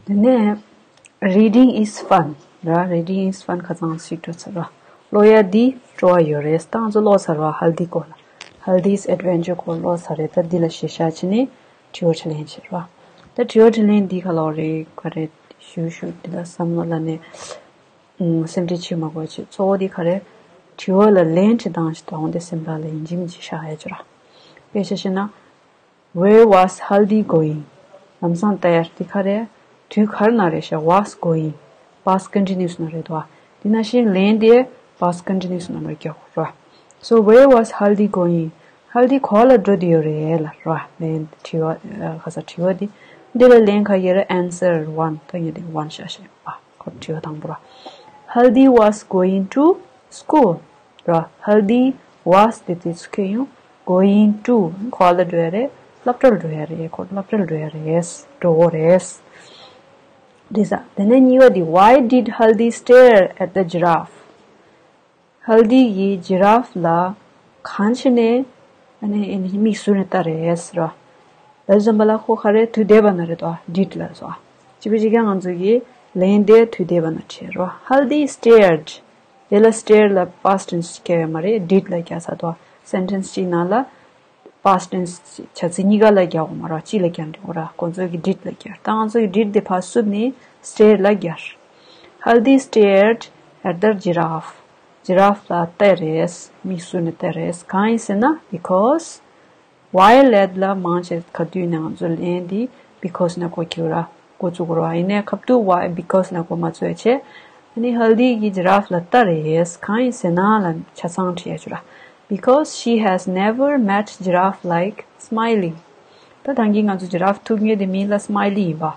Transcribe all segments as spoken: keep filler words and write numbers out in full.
དེ་ནས་Reading is fun ར། Reading is fun ཁ་ཚང་ཞིག་འགྲོ་ཚར་ར། ཀློག་ཡ་འདི་སྤྲོ་བ་ཡོད་རེད། ད་ང་ཚོ་ཀློག་ཚར་བ་ཧལ་དི་སྐོར་ལ། ཧལ་དིས་ཨེ་ཌི་ཝེན་ཅར་སྐོར་ཀློག་ཚར་རེད། ད་འདི་ལ་གཞི་བཞག་བྱས་ནས་དྲི་བ་དྲིས་ལན་བྱེད་ར། ད་དྲི་བ་དྲིས་ལན་འདི་ག་ལོག་རེད་ག་རེད་ཞུ་ཞུ་འདི་ལ་བསམ་བློ་ལ་ནས་སེམས་ཁྲལ་བྱེད་མ་དགོས་བྱེད། གཙོ་བོ་འདི་ག་རེད། དྲི་བ་ལ་ལན་དྲི་སྟངས་ཤིག་དང་འོན་ཏེ་སེམས་པ་ལ་ཡིན་གཅིག་མིན་གཅིག་བཞག་ཡ་ཅིག་ར། དཔེ་ཆ་བཤད་ན། Where was Haldi going? ལམ་སང་ལྟ་ཡར་དེ་ག་རེད། དུས་ག་རེ་ན་རེད་ཤག was going past continuous ན་རེད་དོ། དེ་ནང་བཞིན་ལན་དེ་past continuous ན་རེད་རྒྱག་ར། So where was Haldi going? ཧལ་དི་ག་པར་ལ་འགྲོ་དེ་ཡོད་རེད་ལ་ར། ལན་དྲི་བ་ཁ་ས་དྲི་བ་དེ་འདི་ལ་ལན་ག་ཡོད་རེད། Answer one ད་ངས་དེ་one བཞག་བཞག་པ་ཁོ་དྲི་བ་དང་པོ་ར། Haldi was going to school ར། ཧལ་དི་was དེ་དུས་ཚོད་ཁེ་ཡོང་། Going to ག་པར་ལ་འགྲོ་ཡ་རེད། སློབ་གྲྭར་འགྲོ་ཡ་རེད། ཁོ་སློབ་གྲྭར་འགྲོ་ཡ་རེད། འགྲོ་གོ་རེད། རེད་ས། དེ་ནས་གཉིས་པ་དེ། Why did Haldi stare at the giraffe? ཧལ་དི་གིས་ཇི་ར་ཧྥ་ལ་གང་བྱས་ནས་ཨ་ནི་ཨ་ནི་མིག་ཟུར་ནས་ལྟ་རེད་ཟེར་བ། ད་བཟོད་པ་ལ་ཁོ་ག་རེ་དུས་འདས་པ་ན་རེད་དོ། did ལ་སོ། ཅི་བྱེད་ཀྱང་ང་ཚོ་གི་ལན་དེ་དུས་འདས་པ་ན་བྲིས་རོ། ཧལ་དི་stared དེ་ལ་stare ལ་past tense སྐྱེ་བ་མ་རེད། did ལ་རྒྱག་ས་དོ། sentence གཅིག་ནང་ལ་past tense བྱ་ཚིག་གཉིས་ཀ་ལ་རྒྱག་དགོས་མ་རེད། གཅིག་ལ་རྒྱག་འགྲིག་གོ་ར། ཁོང་ཚོ་གི་did ལ་རྒྱག་ད་ང་ཚོ་གི་did དེ་ཕར་བསུབས་ནས་stare ལ་རྒྱག Haldi stared at the giraffe. ཇི་ར་ཧྥ་ལ་ལྟ་རེད། མིག་ཟུར་ནས་ལྟ་རེད། གང་ཡིན་ཟེར་ན། Because why ལབ་ལ་མང་ཆེ་ག་དུས་ནས་ང་ཚོ་ལན་འདི་because ནས་འགོ་འཁྱེར་ར་འགོ་བཙུགས་ར། ཡིན་ནའི་ཁ་ཐུག་why because ནས་འགོ་མ་བཙུགས་བྱས། ཨ་ནི་ཧལ་དི་གིས་ཇི་ར་ཧྥ་ལ་ལྟ་རེད། གང་ཡིན་ཟེར་ན་ལ་ཆ་ཚང་བྲིས་ཡ་ཆུ་ར། Because she has never met giraffe like Smiley. ད་ཐང་གིས་ང་ཚོ་ཇི་ར་ཧྥ་ཐུག་མྱོང་དེ་མིན་ལ་སྨའི་ལི་ཡིན་པ།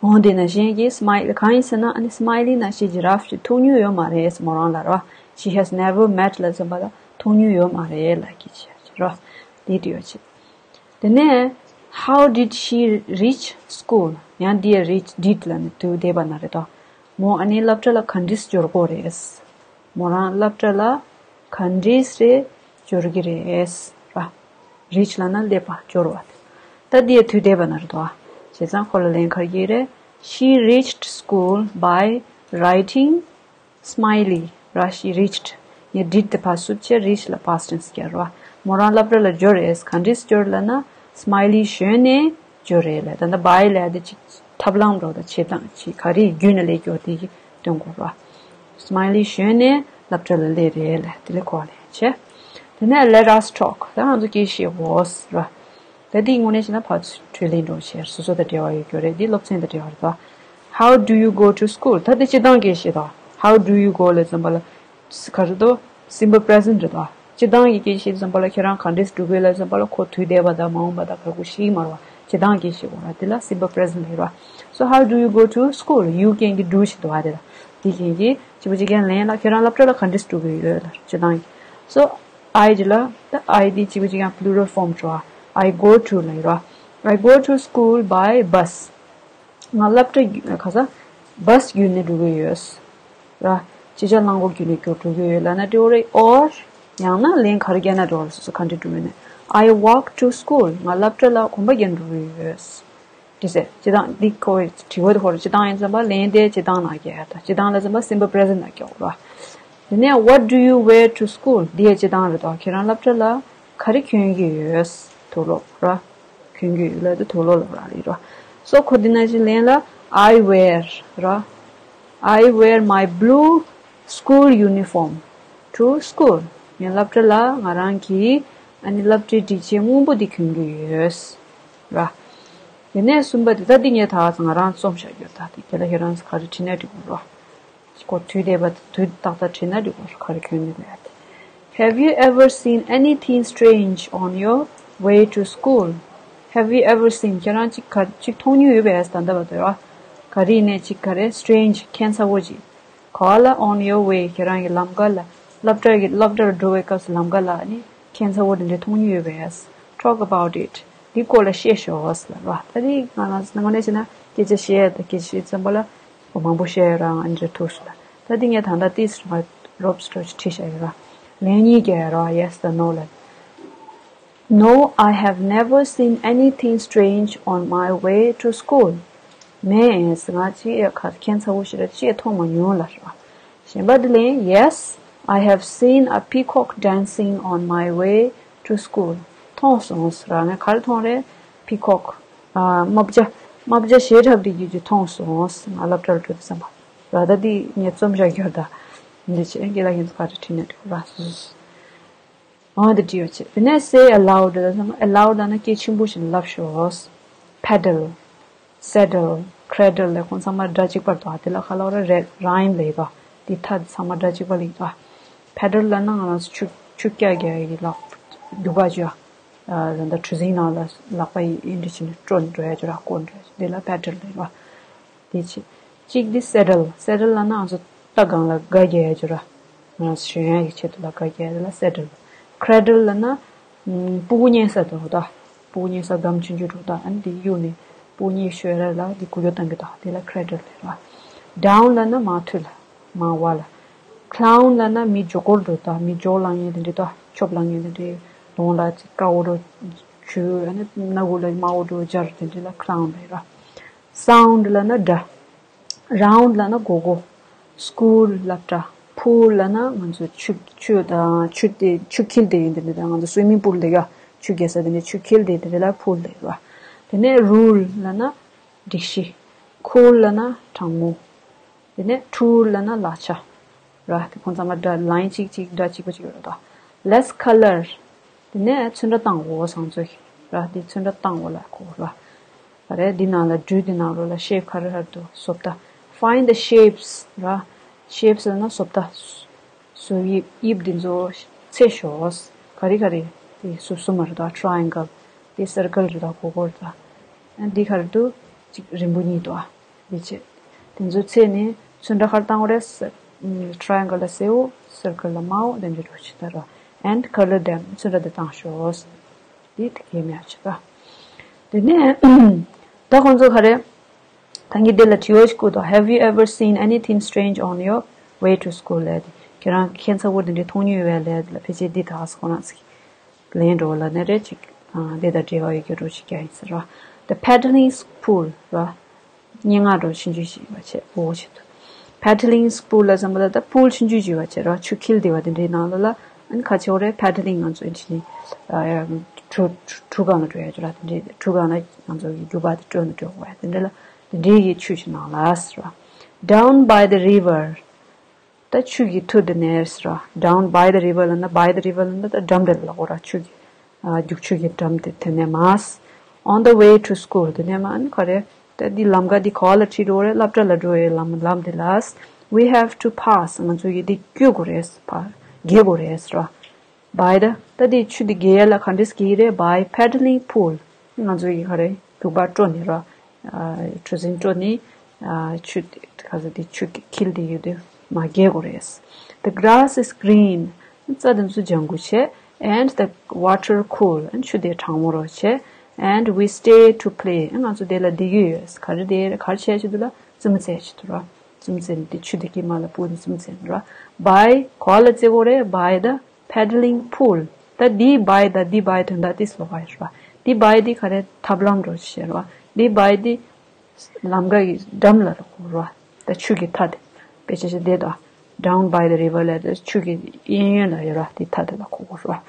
འོ་དེ་ནང་བཞིན་གྱི་སྨའི་ལི་གང་ཡིན་ཟེར་ན། ཨ་ནི་སྨའི་ལི་ནང་བཞིན་ཇི་ར་ཧྥ་ཞིག་མཐོང་མྱོང་ཡོད་མ་རེད་མོ་རང་ལ་རོ། She has never met ལ་ཟེར་བ་ལ་མཐོང་མྱོང་ཡོད་མ་རེད་ལ་གི་ཆེ་རོ། དེ་དུས་ཡོད་ཆེ། དེ་ནས་how did she reach school? ཡང་འདི་reach did ལ་ནི་དུས་འདས་པ་ན་རེད་དོ། མོ་ཨ་ནི་སློབ་གྲྭ་ལ་ག་འདྲས་འབྱོར་གོ་རེད། མོ་རང་སློབ་གྲྭ་ལ་ག་འདྲས་རེད་འབྱོར་གི་རེད་ར། reach ལ་ན་སླེབས་པ་འབྱོར་བ། ད་འདི་དུས་འདས་པ་ན་རེད་དོ། བྱས་ཙང་ཁོ་ལ་ལན་ག་རེ་རེད། She reached school by riding Smiley ར། She reached ཡ་did དེ་ཕར་བསུབས་བྱས་reach ལ་past tense བརྒྱབ་ར། མོ་རང་སློབ་གྲྭ་ལ་འབྱོར་རེད། ག་འདྲས་འབྱོར་ལབ་ན་སྨའི་ལི་ཞོན་ནས་འབྱོར་རེད་ལ། ད་ལྟ་by ལབ་དེ་ཅིག་ཐབས་ལམ་འགྲོ་ད་བྱེད་སྟངས་ཅིག་ག་རེ་བརྒྱུད་ནས་སླེབས་ཀྱོག་དེ་གི་སྟོན་དགོས་ར། སྨའི་ལི་ཞོན་ནས་སློབ་གྲྭ་ལ་སླེབས་རེད་ལ། དེ་ལས་གོ་བ་ལེན་བྱས། དེ་ནས་let us talk ད་ང་ཚོ་སྐད་བཤད་དགོས་ར། ད་འདི་དངོས་གནས་བྱས་ན་ཕར་ཚུར་དྲིས་ལན་འགྲོ་བྱས་སོ་སོ་དང་འབྲེལ་བ་ཡོད་རྒྱུ་རེད། འདི་སློབ་ཚན་དང་འབྲེལ་བ་རེད་དོ། How do you go to school? ད་འདི་སྤྱིར་བཏང་སྐད་བཤད་དོ། How do you go ལ་ཙམ་པ་ལ་ག་རེ་དོ། simple present རེད་དོ། སྤྱིར་བཏང་གི་སྐད་བཤད་ཙམ་པ་ལ་ཁྱེད་རང་ག་འདྲས་འགྲོ་གི་ལ་ཙམ་པ་ལ་ཁོ་དུས་འདས་པ་དང་མ་འོངས་པ་དང་ག་གུ་ཤིག་མ་རོ། སྤྱིར་བཏང་སྐད་བཤད་དགོས་ར། འདི་ལ་simple present ལ་ཡོད་ར། So how do you go to school? You གན་གི་do བྱེད་དོ་བ་དེ་ལ། འདི་གན་གི་ཅི་བ་ཅི་གན་ལན་ལ་ཁྱེད་རང་སློབ་གྲྭ་ལ་ག་འདྲས་འགྲོ་གི་ཡོད་ལ་སྤྱིར་བཏང་གི། So I འདི་ལ་ད་I འདི་ཅི་བ་ཅི་གན་plural form འགྲོ་བ། I go to ལ་ཡོད་ར། I go to school by bus. ང་སློབ་གྲྭ་བརྒྱུད་ཁ་ས་bus བརྒྱུད་ནས་འགྲོ་གི་ཡོད། ར། ཅི་བྱ་གླང་གོ་བརྒྱུད་ནས་འགྲོ་གི་ཡོད་ལབ་ན་འགྲིག་གི་རེད། Or ཡང་ན་ལན་ག་རེ་བརྒྱབ་ན་འགྲིག་གི་རེད། སོ་སོ་ག་འདྲ་འགྲོ་ཡོད་ན། I walk to school. ང་སློབ་གྲྭ་ལ་གོམ་པ་བརྒྱབ་འགྲོ་གི་ཡོད། འདི་ཟེར་སྤྱིར་བཏང་འདི་ཁོ་དྲི་བ་དེ་ཁོ་ར་སྤྱིར་བཏང་ཡིན་ཙམ་པ་ལན་དེ་སྤྱིར་བཏང་ན་རྒྱག་ཡ་དང་སྤྱིར་བཏང་ལ་ཙམ་པ་simple present ན་རྒྱག་ར། དེ་ནས་what do you wear to school? འདི་ཡ་སྤྱིར་བཏང་རེད་དོ། ཁྱེད་རང་སློབ་གྲྭ་ལ་ག་རེ་གྱོན་གྱི་ཡོད། དུག་ལོག་ར། གྱོན་གྱི་ཡོད་ལབ་དུས་དུག་ལོག་ལབ་ར་རེད་ར། So ཁོ་འདི་ནང་བཞིན་ལན་ལ་I wear ར། I wear my blue school uniform to school. ངས་སློབ་གྲྭ་ལ་ང་རང་གི་ཨ་ནི་སློབ་གྲྭའི་སྒྲིག་ཆས་སྔོན་པོ་འདི་གྱོན་གྱི་ཡོད། ར། དེ་ནས་གསུམ་པ་དེ་ད་འདི་ངས་ད་ང་རང་རྩོམ་བཞག་རྒྱུ་ད་དེ་ཁྱེད་ལ་ཁྱེད་རང་ག་རེ་བྲིས་ན་འགྲིག་གི་ར། ཁོ་དུས་འདས་པ་དུས་ཏག་ཏག་བྲིས་ན་འགྲིག་གི་ར། ག་རེ་གྱོན་ནས་ལས་ཏེ། Have you ever seen anything strange on your way to school? Have you ever seen ཁྱེད་རང་གཅིག་ག་གཅིག་མཐོང་མྱོང་ཡོད་པས་ད་ལྟ་བར་དུ་ར། ག་རེ་ཡིན་ནའི་གཅིག་ག་རེ་strange ཁྱད་མཚར་བོ་ཅིག་ག་བ་ལ་on your way ཁྱེད་རང་གི་ལམ་ཀ་ལ་སློབ་གྲྭ་གི་སློབ་གྲྭར་འགྲོ་བའི་སྐབས་སུ་ལམ་ཀ་ལ་ནི་ཁྱད་མཚར་བོ་དེ་འདྲ་མཐོང་མྱོང་ཡོད་པས། Talk about it. འདི་སྐོར་ལ་བཤད་ཤོག་ཟེར་ལབ་ར། ད་འདི་ང་རང་ཚོ་ནང་ནས་བྱས་ན་སྐད་ཆ་བཤད་ད་སྐད་ཆ་བཤད་ཙམ་པ་ལ་མང་པོ་བཤད་ཡོད་ར། ང་འདྲ་ཐུག་སོང་ལ། ད་འདི་ངས་ད་ལྟ་ཏིས་ང་རོབ་སི་ཊོ་ཆི་བྲིས་བཞག་ཡོད་ར། ལན་གཉིས་རྒྱག་ཡོད་ར། Yes དང་No ལབ། No, I have never seen anything strange on my way to school. མེད། ང་ཅིག་ཡ་ཁ་ཁྱད་མཚར་པོ་ཞིག་ར་ཅིག་མཐོང་མ་མྱོང་ལ་ར། གཞན་པ་འདི་ལན། Yes, I have seen a peacock dancing on my way to school. མཐོང་སོང་ཟེར་ར། ངས་ག་རེ་མཐོང་རེད། པི་ཀོག་ཨ། རྨ་བྱ། རྨ་བྱ་གཞས་འཁྲབ་འདི་ཡོད་ཀྱི་མཐོང་སོང་ཟེར། ང་སློབ་གྲྭ་ལ་འགྲོ་དུས་ཙམ་པ་ར། ད་འདི་ངས་རྩོམ་བཞག་རྒྱུ་ར། ད་འདི་བྱས་རྒན་ལགས་ཁྱེད་ཚོ་ག་རེ་བྲིས་ནས་འགྲོ་ར། འོ་འདི་བྲིས་ཡོད་ཅེས། དེ་ནས་say aloud ལ་ཟེར་ན། aloud ལབ་ན་སྐད་ཆེན་པོ་ཞིག་ལབ་ཤོག paddle, saddle, cradle ལ་ཁོང་ཚང་མ་སྒྲ་གཅིག་པ་རེད་དོ། དེ་ལ་ག་ལབ་རེད། rhyme ལབ་ཡོད་དོ། དེ་མཐའ་དེ་ཚང་མ་སྒྲ་གཅིག་པ་ལབ་ཡོད་དོ། paddle ལབ་ན་ང་རང་ཚོ་ཆུ་ཆུ་རྐྱལ་རྒྱག་ཡག་གི་ལག་རྒྱུག་པ་ཅིག་ཡ། ད་ལྟ་གྲུ་གཟིངས་ནང་ལ་ལག་པ་ཡིས་འདི་བྱས་ནས་དཀྲོལ་འགྲོ་ཡ་ཅིག་ར། བསྐོར་འགྲོ་ཡ་ཅིག་དེ་ལ་paddle ལབ་ཡོད་དོ། དེ་བྱས། གཅིག་འདི་saddle, saddle ལབ་ན་ང་ཚོ་རྟ་སྒང་ལ་སྒ་རྒྱག་ཡ་ཅིག་ར། ང་ཚོ་ཞོན་ཡ་གི་ཆེད་དུ་ལ་སྒ་རྒྱག་ཡ་དེ་ལ་saddle། cradle ལབ་ན་ཨམ། སྤུ་གུ་མཉེལ་ས་དེ་རེད་དོ། སྤུ་གུ་མཉེལ་ས་སྒམ་ཆུང་ཆུང་རེད་དོ། ཨ་ནི་དེ་གཡུག་ནས་སྤུ་གུ་མཉེལ་ཤོར་ཡ་ལ་དེ་གུ་ཡངས་བཏང་གི་དོ། དེ་ལ་cradle ལབ་ར། down ལབ་ན་མར་ཐུག་ལ། མར་བ་ལ། clown ལབ་ན་མི་ཇོ་ཀོར་རེད་དོ། མི་ཇོ་ལངས་མཁན་དེ་འདྲ་དོ། ཆོབ་ལངས་མཁན་དེ་འདྲ། གདོང་ལ་ཅིག་དཀར་པོ་འདྲ་བྱུག་ཨ་ནི་སྣ་ཁུག་ལ་དམར་པོ་འདྲ་སྦྱར་དེ་འདྲ་ལ་clown ལབ་ར། sound ལབ་ན་སྒྲ། round ལབ་ན་སྒོར་སྒོར། school སློབ་གྲྭ། pool ལབ་ན་ང་ཚོ་ཆུ་ཆུ་དང་ཆུ་དེ་ཆུ་འཁྱིལ་དེ་ཡིན་དེ་འདྲ་དང་ང་ཚོ་swimming pool ལབ་ཡ། ཆུ་རྒྱག་ས་དེ་འདྲ་ཆུ་འཁྱིལ་དེ་དེ་འདྲ་ལ་pool ལབ་ར། དེ་ནས་rule ལབ་ན་སྒྲིག་གཞི། cool ལབ་ན་གྲང་མོ། དེ་ནས་tool ལབ་ན་ལག་ཆ་ར། དེ་ཁོང་ཚང་མ་སྒྲ་line གཅིག་གཅིག་སྒྲ་གཅིག་པ་གཅིག་ཡོད་རེད་དོ། less colour། དེ་ནས་ཚོན་ཁྲ་བཏང་འོ་བཟང་ཚོ་ཞིག་ར། དེ་ཚོན་ཁྲ་བཏང་འོ་ལ་གོ་ར། ག་རེ་འདི་ནང་ལ་འབྲུ་འདི་ནང་ལོགས་ལ་shape ག་རེ་ཧར་འདུག་བཟོ་ལྟ། find the shapes ར། shapes ལབ་ན་བཟོ་ལྟ། བཟོ་དབྱིབས་དབྱིབས་འདི་ཚོ་འཚོལ་ཤོག་ག་རེ་ག་རེ་དེ་གཟུགས་གཟུགས་མ་རེད་དོ། triangle དེ་circle རེད་དོ། སྒོར་སྒོར་རེད་དོ། ཨ་འདི་ག་རེ་འདུག་ཅིག་རིང་པོ་གཉིས་འདུག་ཨ། དེ་བྱས། དེ་ཚོ་ཚེ་ནི་ཚོན་ཁྲ་ག་རེ་བཏང་བ་རེད། triangle ལ་སེའུ། circle ལ་དམར་པོ། དེ་འདྲ་འགྲོ་ཆེ་ད་ར། and color them ཚོན་ཁྲ་དེ་བཏང་ཤོག་དེ་དེ་གའི་མེད་ཆེ་ད། དེ་ནས་ད་ཁོང་ཚོ་ག་རེ། ད་ངས་འདི་ལ་དྲི་བ་ཞིག་བཀོད་དོ། Have you ever seen anything strange on your way to school ལབ་དེ། ཁྱེད་རང་ཁྱད་མཚར་པོ་དེ་འདྲ་མཐོང་མྱོང་ཡོད་པས་ལབ་དེ་ལ་ཕལ་ཆེར་འདི་དག་ཁོ་རང་ཚིག་ལན་འགྲོ་ལ་ནི་རེ་ཅིག་ཨ། འདི་དང་འབྲེལ་བ་ཡོད་རྒྱུ་རུ་ཅིག་ཀྱང་ཡིན་ཟེར་བ། The paddling pool ར། སྙན་ངག་འགྲོ་ཆུང་ཆུང་ཞིག་བ་བྱས་འོ་བྱེད་དོ། Paddling pool ལ་བསམ་པ་ལ་ད་pool ཆུང་ཆུང་ཞིག་བ་བྱས་ར། ཆུ་འཁྱིལ་བསྡད་པ་དེ་འདྲའི་ནང་ལ་ལ་ཨ་ནི་ཁ་ཆེ་བ་རེད། paddling ང་ཚོ་ཨིན་ཇི་ནི་ཨ། གྲུ་གྲུ་གྲུ་སྒང་ལ་འགྲོ་ཡ་ར། དེ་འདྲའི་གྲུ་སྒང་ལ་ང་ཚོ་གི་རྒྱུག་པ་དེ་དཀྲོལ་ནས་འགྲོ་དགོས་ཡ་དེ་འདྲ་ལ་དེ་འདྲའི་གི་ཆུ་ཞིག་ནང་ལ་ཟེར་བ། Down by the river ད་ཆུ་གི་ཐུར་དེ་ནས་ར། Down by the river ལབ་ན་by the river ལབ་ན་ད་འགྲམ་དེ་ལ་ལབ་དགོས་ར། ཆུ་གི་ཨ། རྒྱུག་ཆུ་གི་འགྲམ་དེ་དེ་ནས་མར། On the way to school དེ་ནས་མར་ཨ་ནི་ག་རེ། ད་འདི་ལམ་ཀ་འདི་ག་བ་ལ་ཁྲིད་འགྲོ་རེད། སློབ་གྲྭ་ལ་འགྲོ་ཡའི་ལམ་ལམ་དེ་ལ། We have to pass ང་ཚོ་ཡི་འདི་བརྒལ་དགོས་རེད། བརྒལ་དགོས་རེད་ར། By the ད་འདི་ཆུ་འདི་བརྒལ་ཡ་ལ་ག་འདྲས་བརྒལ་གྱི་རེད། By paddling pool ང་ཚོ་ཡི་ག་རེ་རྒྱུག་པ་དཀྲོལ་ནས་ར། ཨ། གྲུ་གཟིངས་དཀྲོལ་ནས་ཨ། ཆུ་དེ་ག་ཚོད་དེ་ཆུ་འཁྱིལ་དེ་ཡོད་དུས་མར་བརྒལ་དགོས་རེད། The grass is green རྩྭ་དེ་ཚོ་ལྗང་གུ་བྱས། And the water cool ཆུ་དེ་གྲང་མོ་རོ་བྱས། And we stay to play ང་ཚོ་དེ་ལ་བསྡད་ཀྱི་ཡོད། ག་རེ་དེ་ག་རེ་བྱས་བྱེད་དུ་ལ་རྩེད་མོ་རྩེ་བྱེད་དུ་ར། རྩེད་མོ་རྩེ་ནས་དེ་ཆུ་དེ་གི་མ་ལ་སྤུ་དེ་རྩེད་མོ་རྩེ་ནས་ར། By ག་ལ་རྩེ་དགོས་རེད། By the paddling pool ད་འདི་by ད་འདི་by དོན་དག་ཏིས་ལོག་པ་ཡོད་ར། འདི་by འདི་ག་རེ་ཐབས་ལམ་འགྲོ་ཤེས་ར། འདི་by འདི་ལམ་ཀ་གི་འགྲམ་ལ་ལོག་ར། ད་ཆུ་གི་མཐའ་དེ་དཔེ་ཆ་ཞིག་བསྡད་དོ། Down by the river ལ་ད་ཆུ་གི་གཡས་གཡོན་ལ་ཡོད་ར། འདི་མཐའ་དེ་ལ་ཁོག་ར།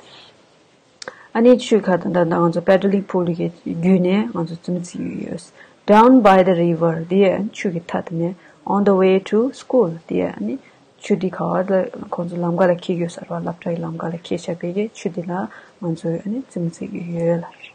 ཨ་ནི་ཆུ་ཁ་ད་ད་ང་ཚོ་paddling pool གི་བརྒྱུད་ནས་ང་ཚོ་རྩེད་མོ་རྩེ་གི་ཡོད། Down by the river འདི་ཡང་ཆུ་གི་མཐའ་དེ་ནས། On the way to school འདི་ཡང་ཨ་ནི་ཆུ་འདི་ག་བ་ལ་ཁོང་ཚོ་ལམ་ཀ་ལ་འཁྱེར་ཡོད་ས་རེད་བ། སློབ་གྲྭའི་ལམ་ཀ་ལ་འཁྱེར་བཞག་པའི་གི་ཆུ་འདི་ལ་ང་ཚོས་ཨ་ནི་རྩེད་མོ་རྩེ་གི་ཡོད་ལ།